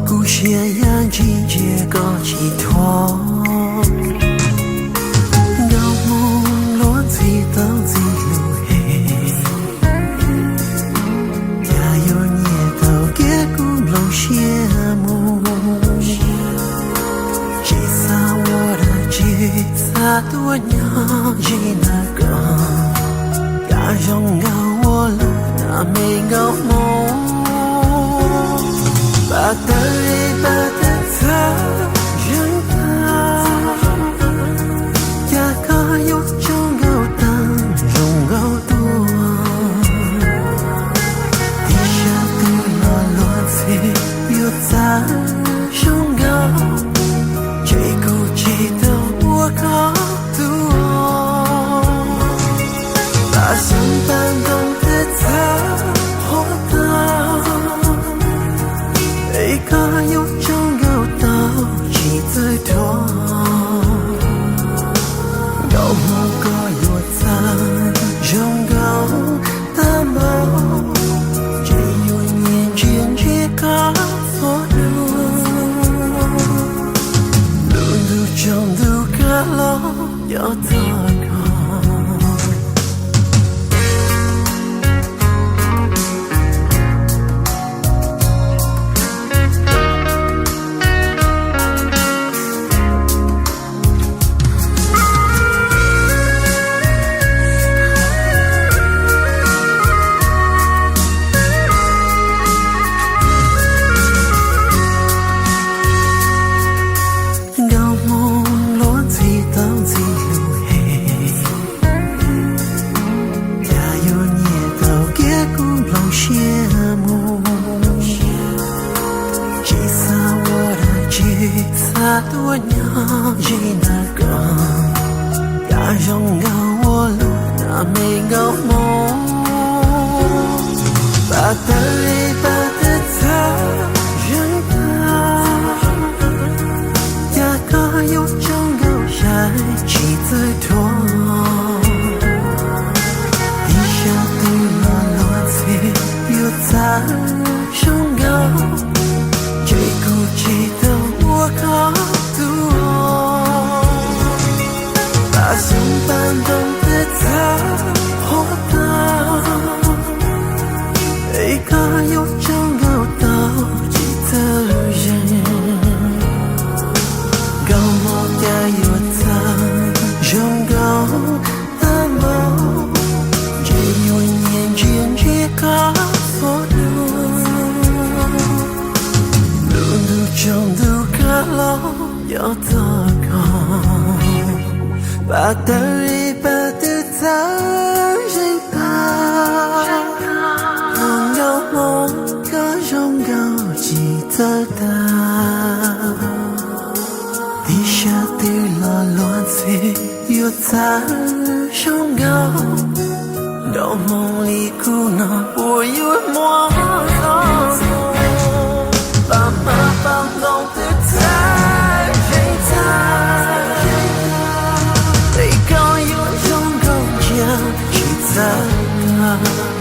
Kuv siab yaj ntshis ntsia koj tsis thuam. Nkauj Hmoob luag ntxhi tau ntxhi lus hem, cas yuav nyiam tau kiag kuv nplooj siab mus. Tsis xav ua dab tsi, xav tuaj nyob ze ntawm koj. Cas zoo nkauj ua luaj na me nkauj Hmoob. Pab tawv pab tawv txhawv zeeg tag, cas koj yuav zoo nkauj tag zoo nkauj tuaj. Tib sab twg los luag ntxhi yuav txawj zoo nkauj, ces kuv tsis tau ua koj tus. Pab xyoob pab ntoo twb txawj qhuav tag, es koj yuav zoo nkauj tau tsis txawj dhuav. Nkauj Hmoob koj yuav txawj zoo nkauj tag npaum, ces yuav nyiam ntsia ntsia koj txhua hnub. Lub ntuj tsaus ntuj kav los cov txog koj. Nkauj Hmoob luag ntxhi tau ntxhi lus hem, cas yuav nyiam tau kiag kuv nplooj siab mus. Tsis xav ua dab tsi, xav tuaj nyob ze ntawm koj. Cas zoo nkauj ua luaj na me nkauj Hmoob. Pab tawv pab tawv txhawv zeeg tag, cas koj yuav zoo nkauj saib tsis txawj dhuav. Tib sab twg los luag ntxhi yuav txawj zoo nkauj, ces kuv tsis tau ua koj tus. Pab xyoob pab ntoo twb txawj qhuav tag, es koj yuav zoo nkauj tau tsis txawj zeeg. Nkauj Hmoob cas yuav txawj zoo nkauj tag npaum, ces yuav nyiam ntsia ntsia koj txhua hnub. Lub ntuj tsaus ntuj kav los cov txog koj. Pab tawv pab tawv txhawv zeeg tag, nkauj Hmoob koj zoo nkauj tsis txawj tag. Tib sab twg los luag ntxhi yuav txawj zoo nkauj, nkauj Hmoob li kuv no puas yuav muaj txoj moo. Pab hmab pab ntoo twb txawj zeeg tag, es koj yuav zoo nkauj ntsia tsis txawj.